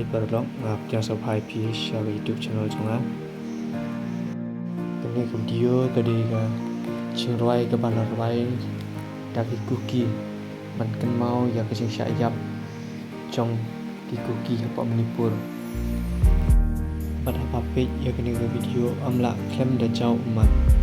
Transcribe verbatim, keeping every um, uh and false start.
Paralok, nga pdiang sngewbha ïa phi sha ka YouTube channel jong nga. Kane ka video ka dei ka jingrwai kaba la rwai da ki Kuki ban kynmaw ïa ka jingshah ïap jong ki Kuki hapoh Manipur. Bad haba peit ïa kane ka video, ym lah khlem da jaw ummat.